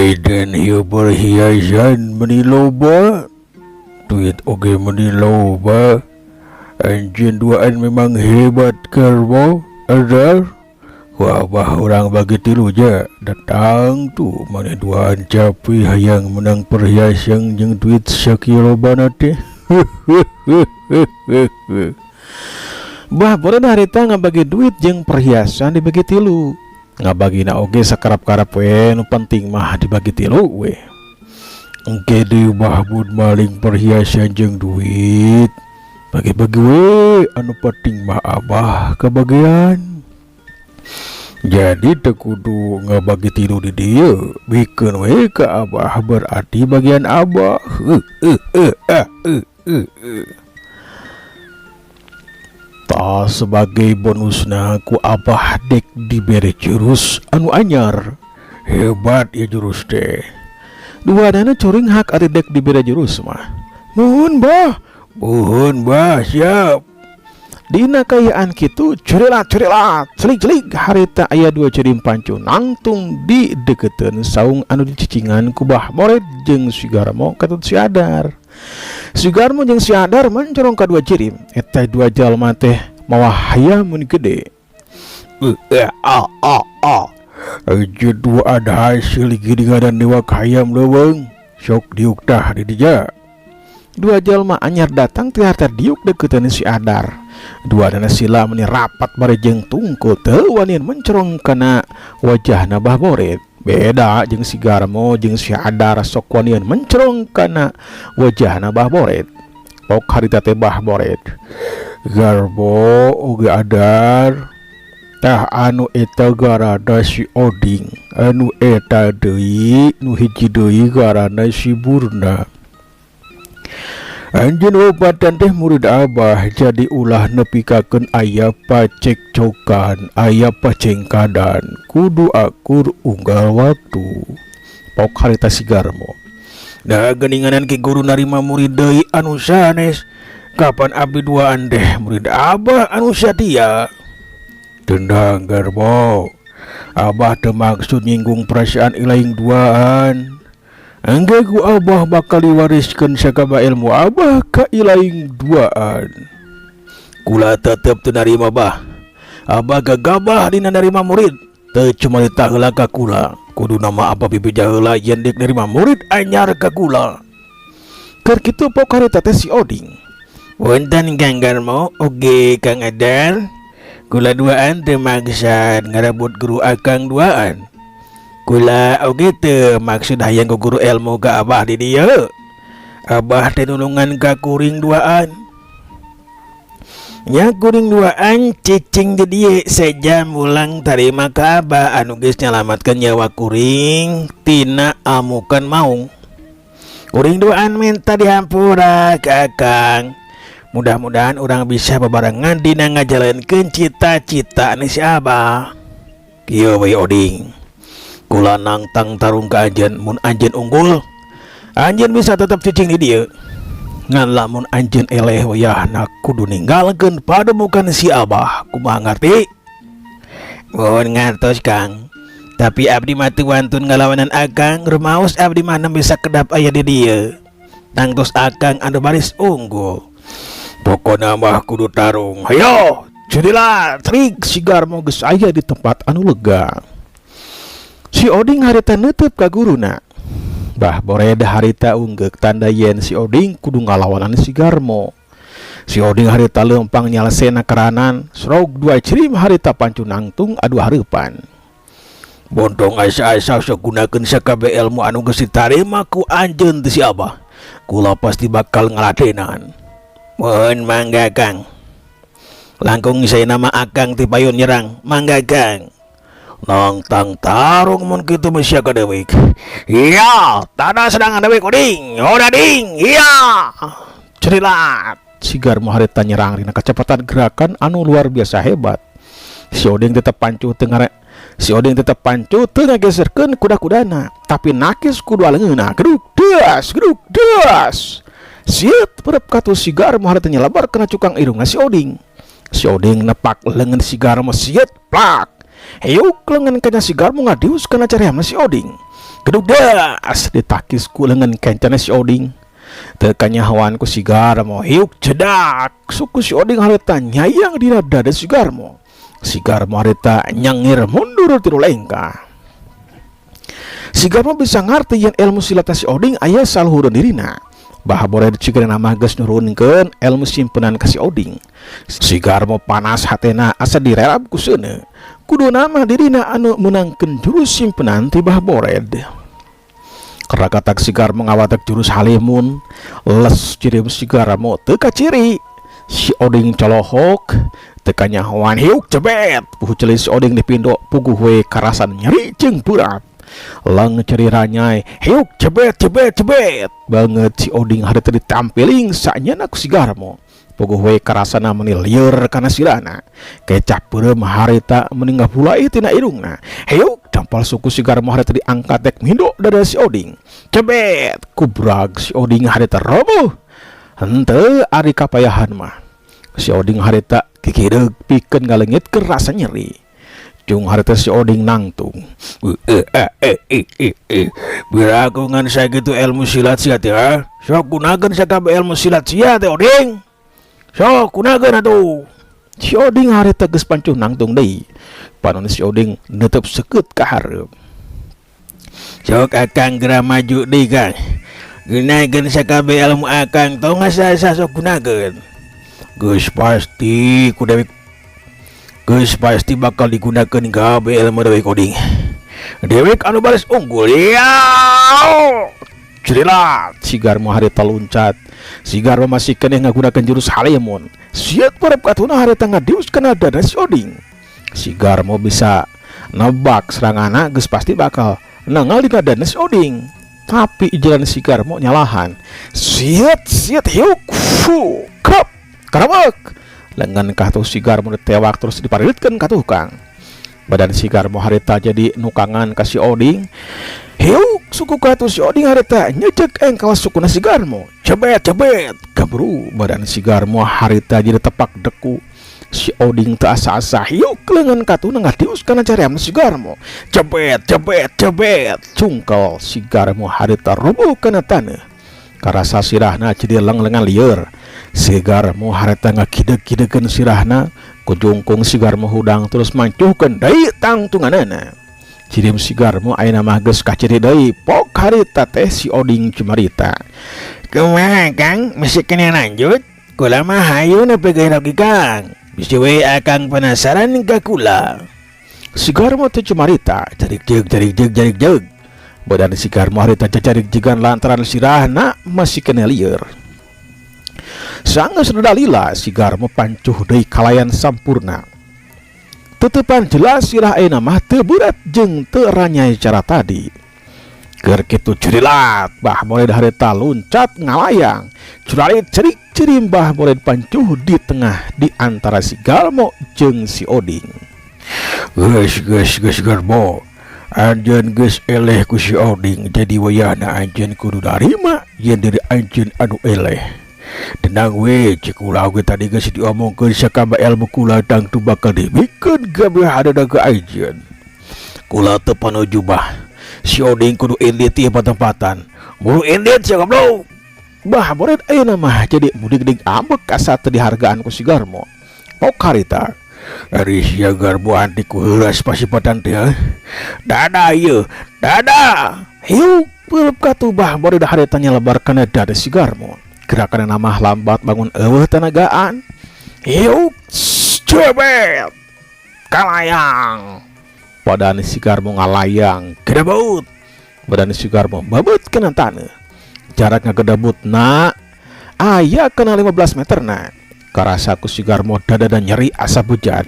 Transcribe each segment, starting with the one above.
Edan ieu perhiasan meni loba, duit oge meni loba. Anjeun duaan memang hebat, Garmo, Adar. Ku abah urang bagi tilu ja. Datang tuh maneh duaan capi hayang menang perhiasan jeung duit sakieu lobana teh. Bah Bored harita ngabagi duit jeung perhiasan dibagi tilu. Ngabagina oge sakarap-karap we, nu penting mah dibagi tilu we. Engke deui Mahmud maling perhiasan jeung duit. Bagi-bagi we, anu penting mah abah kebagian. Jadi teu kudu ngabagi tilu di dieu, bikeun we ka abah berarti bagian abah. Tah sebagai bonusna ku abah dek dibere jurus anu anyar. Hebat ya jurus teh. Duanana curing hak ari dek dibere jurus mah. Nuhun, Bah. Nuhun, Bah, siap. Dina kaayaan kitu curilat curilat celik-celik harita aya dua jirim pancu nangtung di deketeun saung anu dicicingan ku Bah Bored jeung si Garmo katut si Adar. Si Garmo jeung si Adar mencorong ka dua jirim. Eta dua jalma teh mawa hayam mun gede. A a a. Aja dua ada hasil gini ngadan newak hayam leuweung. Sok diuk tah di dinya. Dua jalma anyar datang teh harta diuk deketeun si Adar. Dua dana sila meni rapat bari jeung tungkul teu wanian mencorong kana wajahna Bah Bored. Beda jeung si Garmo jeung si Adar sok wanian mencorong kana wajahna Bah Bored. Pok harita teh Bah Bored. Garmo oge Adar. Tah anu eta garana si Oding, anu eta deui nu hiji deui garana si Burna. Anjeun obatan teh murid abah, jadi ulah nepikakeun aya pacekcokan, aya pacengkadan, kudu akur unggal waktu. Pok harita si Garmo. Nah geuninganan ki guru narima murid deui anu sanes. Kapan abdi duaan teh murid abah anu satia. Tendang Garmo. Abah teu maksud nyinggung perasaan ilaing duaan. Engke ku abah bakal diwariskeun sakaba ilmu abah ka ilaing duaan. Kula tetep teu narima, Bah. Abah gagabah dina narima murid. Teu cumarita heula ka kula. Kudu nama abah bebeja heula yen deuk narima murid anyar ka kula. Keur kitu pok harita teh si Oding. Punten Kang Garmo oge Kang Adar. Kula duaan teu maksad ngarebut guru akang duaan. Kula oge teu maksud hayang ku guru ilmu ka abah di dieu. Abah teh nulungan ka kuring duaan. Nya kuring duaan cicing di dieu sejam ulang tarima ka abah anu geus nyalamatkeun nyawa kuring tina amukan maung. Kuring duaan minta dihampura ka akang. Mudah-mudahan urang bisa bebarengan dina ngajalankeun cita-cita ni si abah. Kieu we Oding. Kula nangtang tarung ka anjeun, mun anjeun unggul, anjeun bisa tetep cicing di dieu. Ngan lamun anjeun eleh wayahna kudu ninggalkeun pademukan si abah. Kumaha ngarti? Mun ngartos Kang. Tapi abdi mah teu wantun ngalawanan akang, rumaos abdi mah nembe sakedap aya di dieu. Tangtos akang anu baris unggul. Pokona mah kudu tarung. Hayo, jadilah trik si Garmo geus aya di tempat anu lega. Si Oding harita neuteub ka guruna. Bah Bored harita unggeuk tanda yen si Oding kudu ngalawanan si Garmo. Si Oding harita leumpang nyalesena keranan, srog dua jirim harita pancu nangtung adu hareupan. Bontong asa-asa sok gunakeun sakabeh ilmu anu geus ditarima ku anjeun teh si abah. Kula pasti bakal ngaladenan. Mohon mangga Kang. Langkung saya nama akang ti payun nyerang, mangga Kang. Nangtang tarung mun kitu mah sia ka dewek. Iya, tada serangan dewek Oding. Oda ding. Iya. Cerilat. Si Garmo harita nyerang dina kecepatan gerakan anu luar biasa hebat. Si Oding tetep pancu teu ngare. Si Oding tetep pancu teu ngageserkeun kuda-kudana, tapi nakis ku dua leungeunna. Geduk das, geduk das. Siet perep katuh si Garmo harita nyelebar kana cukang irungna si Oding. Si Oding nepak leungeun si Garmo siet plak. Heuk leungeun kana si Garmo ngadius kana carehamna si Oding. Gedug das ditakis ku leungeun kencana si Oding. Teu kanyahoan ku si Garmo. Hiuk cedak suku si Oding harita nyayang dina dada si Garmo. Si Garmo harita nyangir mundur tilu lengkah. Si Garmo bisa ngarti yen ilmu silat si Oding aya saluhureun dirina. Bah Bored cigana mah geus nurunkeun ilmu simpenan ka si Oding. Si Garmo panas hatena asa direrab ku seuneu. Kuduna mah dirina anu meunangkeun jurus simpenan ti Bah Bored. Karakatak si Garmo ngawatek jurus halimun, les jirim si Garmo teu kaciri. Si Oding colohok teu kanyahoan hiuk jebet. Puhu ceuli si Oding dipindo puguh we karasan nyeri jeung berat. Lang ceri ranyai hiuk jebet jebet jebet banget si Oding harita ditampiling sanyana ku si Garmo. Puguh we karasana meuni lieur kana sirahna. Kecap beureum harita meuni ngabulai tina irungna. Hiuk dampal suku si Garmo harita diangkat dek mindo dada si Oding. Jebet kubrag si Oding harita roboh. Henteu ari kapayahan mah. Si Oding harita kikireug pikeun ngaleungit rasa nyeri. Jung harita si Oding nangtung. Biraku ngan sakitu ilmu silat sia teh ha? Sok gunakeun sakabeh ilmu silat sia teh, Oding. Sok gunakeun atuh. Si Oding harita geus pancuh nangtung deui. Panon si Oding netep seukeut ka hareup. Sok akang geura maju deui, Kang. Gunakeun sakabeh ilmu akang, tong asa-asa sok gunakeun. Geus pasti ku dewek, geus pasti bakal digunakeun kabeh ilmu dewek, Oding. Dewek anu baris unggul. Ya. Cerilat si Garmo harita luncat. Si Garmo masih keneh ngagunakeun jurus halimun. Siat parep katuna harita ngadius kana dada si Oding. Si Garmo bisa nebak seranganna geus pasti bakal nanggal dina dada si Oding. Tapi jalan si Garmo nyalahan. Siat siat hiuk fu kap karamek. Lengan katuh si Garmo ditewak terus diparilitkeun ka tukang. Badan si Garmo harita jadi nukangan ka si Oding. Hiuk suku katuh si Oding harita nyejek engkel sukuna si Garmo. Cebet cebet kabru badan si Garmo harita jadi tepak deku. Si Oding teu asa-asa hiuk leungeun katuna ngadius kana caream si Garmo. Cebet cebet cebet cungkel si Garmo harita roboh kana taneuh. Karasa sirahna jadi leng-lengan lieur. Si Garmo harita ngakideg-kidegeun sirahna. Kujungkung si Garmo hudang terus mancuhkeun deui tangtunganana. Jirim si Garmo ayeuna mah geus kaciri deui pok harita teh si Oding cumarita. Kumaha, Kang? Masih kena lanjut? Kula mah hayu nepi ka oge, Kang. Bisi we akang penasaran ka kula. Si Garmo teh cumarita jarik jeug jarik jeug jarik jeug. Badan si Garmo harita jarik jegan lantaran sirahna masih kena lieur. Sanggeus reda lila si Garmo pancuh deui kalayan sampurna. Tetepan jelas sirah ayeuna mah teu berat jeung teu ranyai cara tadi. Keur kitu curilat Bah Bored harita luncat ngalayang. Curalit cerik cirim Bah Bored pancuh di tengah di antara si Garmo jeung si Oding. Geus geus geus, Garmo. Anjeun geus eleh ku si Oding, jadi wayahna anjeun kudu narima yen diri anjeun anu eleh. Tenang we, cek kula oge tadi geus diomongkeun sakabeh ilmu kula tangtu bakal dibikeun kabeh hadana ka anjeun. Kula teu panuju bah. Si Oding kudu indit ti patempatan. Buru indit sia, goblok. Bah Bored ayeuna mah jadi mudig-dig ambek asa teu dihargaan ku si Garmo. Pok harita. Ari sia, Garmo, anti ku heuras pasipatan teh. Dada ieu, dada. Hiuk peuleub katuh Bah Bored harita nyelebar kana dada si Garmo. Gerakan mah lambat bangun eueuh tenagaan. Hiuk cebet. Kalayang. Badan si Garmo ngalayang gedebut. Badan si Garmo babut kana taneuh. Jarak ngagedebut na aya kena 15 meter na. Karasa ku si Garmo dada dan nyeri asa bejad.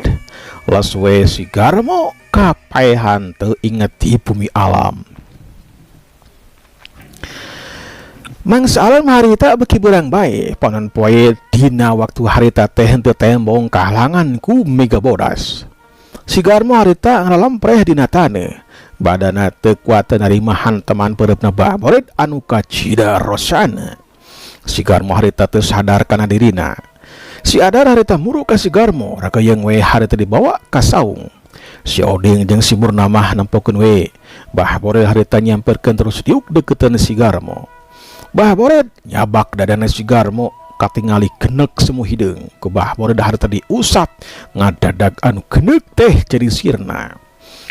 Les we si Garmo kapaehan teu inget di bumi alam. Mangsa alam harita beki berang bae, panon poe dina waktu harita teh henteu tembong kahalangan ku mega bodas. Si Garmo harita ngalampreh dina taneuh. Badana teu kuat narima hanteman peureupna Bah Bored anu kacida rosana. Si Garmo harita teu sadar kana dirina. Si Adar harita muru ka si Garmo, rakayeung we harita dibawa ka saung. Si Oding jeung si Burna mah nempokeun we. Bah Bored harita nyamperkeun terus diuk deketan si Garmo. Bah Bored nyabak dadana si Garmo, katingali kenek semu hideung. Ku Bah Bored harita diusap, ngadadag anu kenek teh jadi sirna.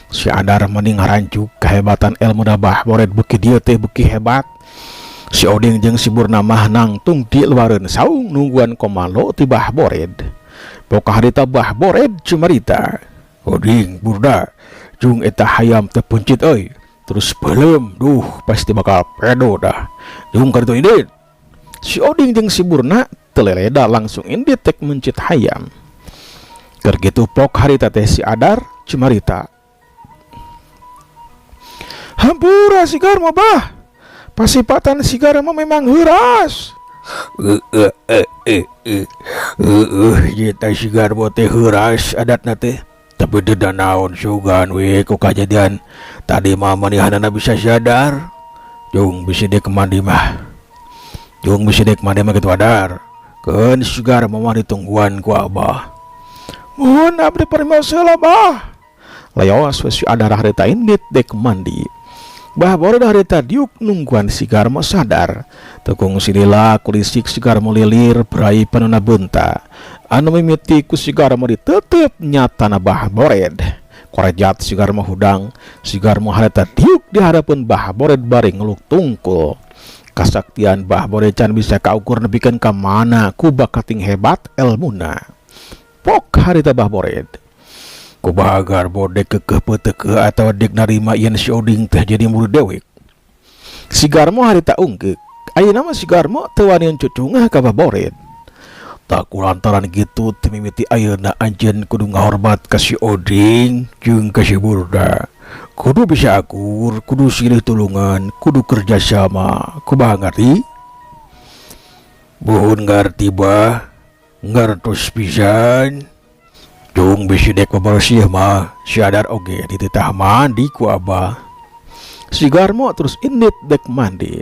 Si Adar mending ngaranjuk kehebatan ilmu da Bah Bored beuki dieu teh beuki hebat. Si Oding jeung si Burna mah nangtung di luareun saung nungguan komando ti Bah Bored. Pokok harita Bah Bored cumarita. "Oding, Burna, jung eta hayam teh peuncit euy. Terus belum, duh, pasti bakal pedo dah. Jung kaditu indit." Si Oding jeung si Burna teleleda, langsung indit tek mencit hayam. Keur kitu pok harita teh si Adar cumarita. "Hampura si Garmo, Bah. Pasipatan si Garmo memang heuras." "Heeh eh eh eh. Heeh, eta si Garmo teh heuras adatna teh. Tapi teu naon, sugan we ku kajadian tadi mah manehanana bisa sadar. Jung bisi dek mandi mah. Jung bisi dek mandi mah kitu, Adar. Keun si Garmo mah ditungguan ku Abah." "Mohon abdi parima heula, Bah." Leos we si Adar harita indit dek mandi. Bah Bored harita diuk nungguan si Garmo sadar. Teu kungsi lila kulisik si Garmo lilir brai panona beunta. Anu mimiti ku si Garmo diteuteup nyatana Bah Bored. Korejat si Garmo hudang, si Garmo harita diuk di hareupeun Bah Bored bari ngeluk tungkul. Kasaktian Bah Bored can bisa kaukur nepikeun ka mana ku bakating hebat elmuna. Pok harita Bah Bored. "Kumaha, Garmo, dek kekeh peuteukeuh atawa dek narima yen si Oding teh jadi murid dewek?" Si Garmo harita ungkeuk. Ayeuna mah si Garmo teu wanian cucungah ka Bah Bored. "Tah, kulantaran gitu ti mimiti ayeuna anjeun kudu ngahormat ka si Oding jeung ka si Burna. Kudu bisa akur, kudu silih tulungan, kudu kerja sama. Kumaha, ngarti?" "Muhun ngarti, Bah, ngartos pisan." "Jung bisi dek babarsih mah, si Adar oge dititah mandi ku Abah." Si Garmo terus indit dek mandi.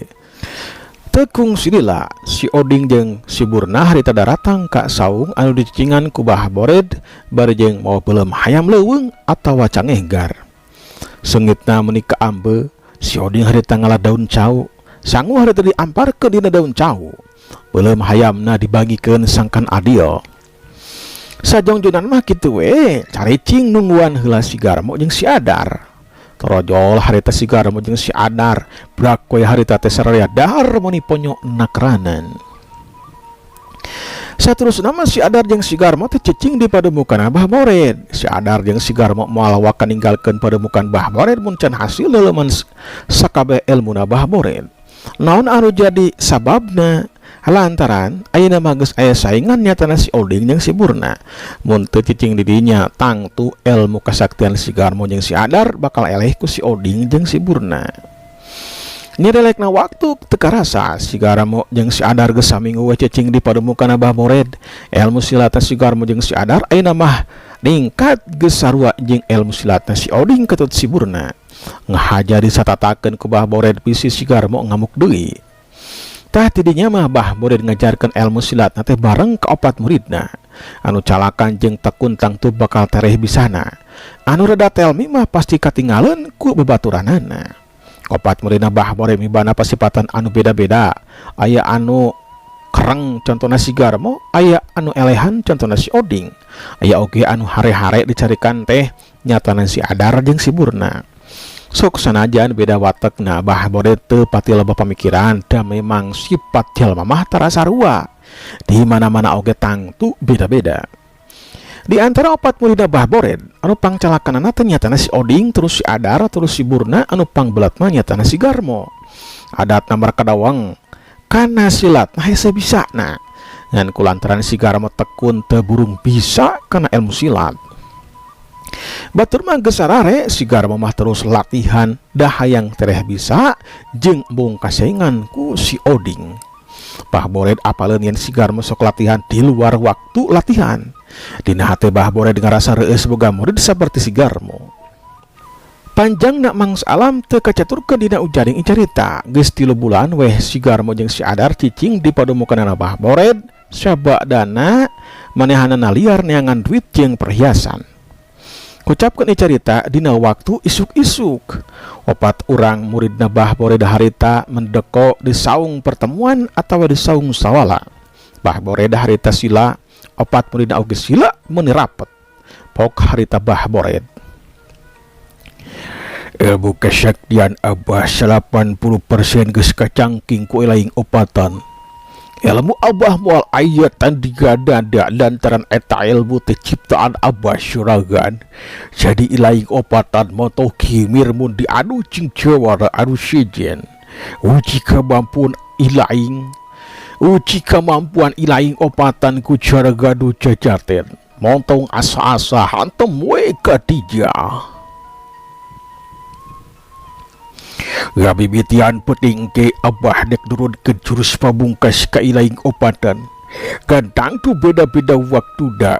Teu kungsi lila, si Oding jeung si Burna harita daratang ka saung anu dicicingan ku Bah Bored bari jeung mawa peuleum hayam leuweung atawa cangehgar. Seungitna meuni kaambe, si Oding harita ngala daun cau. Sangu harita diamparkeun dina daun cau. Peuleum hayamna dibagikeun sangkan adil. Sajongjonan mah kitu we, caricing nungguan heula si Garmo jeung si Adar. Torojol harita si Garmo jeung si Adar, brak we harita teh sararea dahar meuni ponyo nakranan. Saterusna mah si Adar jeung si Garmo teh cicing di pademukan Abah Bored. Si Adar jeung si Garmo moal waka ninggalkeun pademukan Bah Bored mun can hasil leuleman sakabeh elmuna Bah Bored. Naon anu jadi sababna? Lantaran ayeuna mah geus aya saingan, nyatana si Oding jeung si Burna. Mun teu cicing di dinya, tangtu ilmu kasaktian si Garmo jeung si Adar bakal eleh ku si Oding jeung si Burna. Nyerelekna waktu teu karasa, si Garmo jeung si Adar geus saminggu we cicing di pademukan Abah Bored. Ilmu silatna si Garmo jeung si Adar ayeuna mah ningkat, geus sarua jeung ilmu silatna si Oding ketut si Burna. Ngahaja disatatakeun ku Bah Bored, bisi si Garmo ngamuk deui. Tah, tidinya mah Bah Bored ngajarkeun ilmu silatna teh bareng ka opat muridna. Anu calakan jeung tekun tangtu bakal tereh bisana. Anu rada telmi mah pasti katinggalan ku babaturanana. Opat muridna Bah Bored mibana pasipatan anu beda-beda. Aya anu kereng, contohna si Garmo, aya anu elehan, contohna si Oding. Aya oge anu hare-hare dicarikan teh, nyatana si Adar jeung si Burna. Sok sanajan beda watekna, Bah Bored teu pati loba pamikiran da memang sifat jalma mah tara sarua. Di mana-mana oge tangtu beda-beda. Di antara opat murid Bah Bored, anu pangcalakanana teh nyatana si Oding, terus si Adar, terus si Burna, anu pangbelat mah nyatana si Garmo. Adatna markadawang kana silat nah hese bisa nah. Ngan kulantaran si Garmo tekun teu burung bisa kana ilmu silat. Batur mah geus sarare, si Garmo mah terus latihan dah hayang tereh bisa jeung embung kasaingan ku si Oding. Bah Bored apaleun yen si Garmo sok latihan di luar waktu latihan. Dina hate Bah Bored ngarasa reueus boga murid saperti si Garmo. Panjang nak mangsa alam teu kacaturkeun dina ujaring carita. Geus 3 bulan weh si Garmo jeung si Adar cicing di pademukan Bah Bored, sabadana manehanana liar neangan duit jeung perhiasan. Kucapkeun ieu carita dina waktu isuk-isuk. Opat urang muridna Bah Bored harita mendeko di saung pertemuan atawa di saung sawala. Bah Bored harita sila, opat muridna oge sila meuni rapet. Pok harita Bah Bored. Ilmu kesaktian Abah 80% geus kacangking ku ilaing opatan. Ilmu Abah moal aya tandinganana lantaran eta ilmu teh ciptaan Abah sorangan. Jadi ilaing opatan moto kimir mun diadu jeung jawara anu sejen. Uji kemampuan ilaing uji kemampuan ilaing opatan ku cara gaduh jajaten. Montong asa-asa hantem we ka dinya. Ngabibitian peuting ke Abah dek nurunkeun jurus pamungkas ka ilaing opatan. Kan tangtu beda-beda waktu da.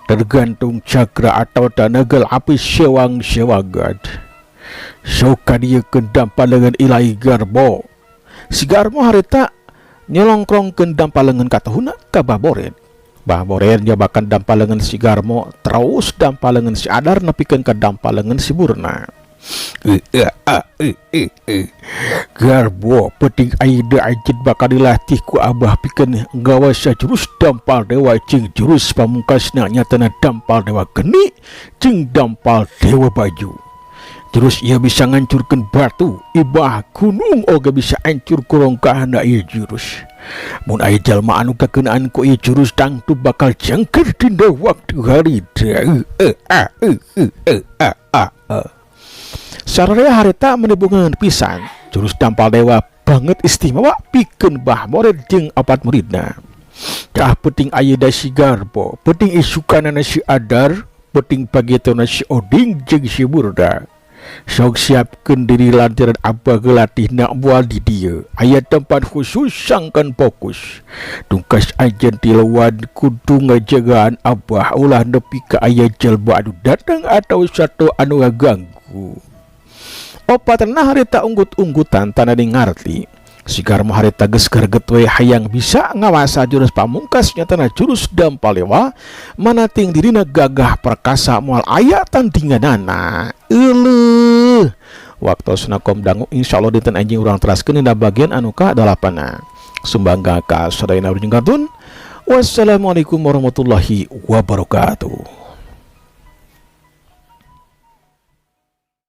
Tergantung cakra atau tanaga api sewang-sewangan. Sok kadieukeun dampalengan ilaing Garmo. Si Garmo harita nyelongkrongkeun dampalengan katuhuna ka Bah Bored. Bah Bored nyabakan dampalengan si Garmo terus dampalengan si Adar nepikeun ka dampalengan si Burna. Garbo peuting ayeuna anjeun bakal dilatih ku Abah pikeun ngawasa jurus dampal dewa jeung jurus pamungkasna nyatana dampal dewa geni jeung dampal dewa baju. Jurus ieu bisa ngancurkeun batu, ibah gunung oge bisa hancur kurongkahna ieu jurus. Mun aya jalma anu kakeunaan ku ieu jurus tangtu bakal jengker dina waktu harita. Sararea harita menibungan pisan jurus dampal dewa banget istimewa pikeun Bah Bored jeung opat muridna. Tah peuting ayeuna si Garbo, peuting isukanana si Adar, peuting pagetona si Oding jeung si Burda. Sok siapkeun diri lantaran Abah gelatihna moal di dieu. Aya tempat khusus sangkan fokus. Tungkas anjeun tiluan kudu ngajagaan Abah ulah nepi ka aya jalma anu datang atau satu anu ngaganggu. Opatna harita unggut-unggutan tanda ngarti. Si Garmo harita geus greget we hayang bisa ngawasa jurus pamungkas nyatana jurus dampal dewa manating dirina gagah perkasa moal aya tandinganana. Euleuh. Waktosna kom dangu, insyaallah dinten anjing urang teraskeun dina bagian anu ka-8. Sumbangga ka sadayana urang. Wassalamualaikum warahmatullahi wabarakatuh.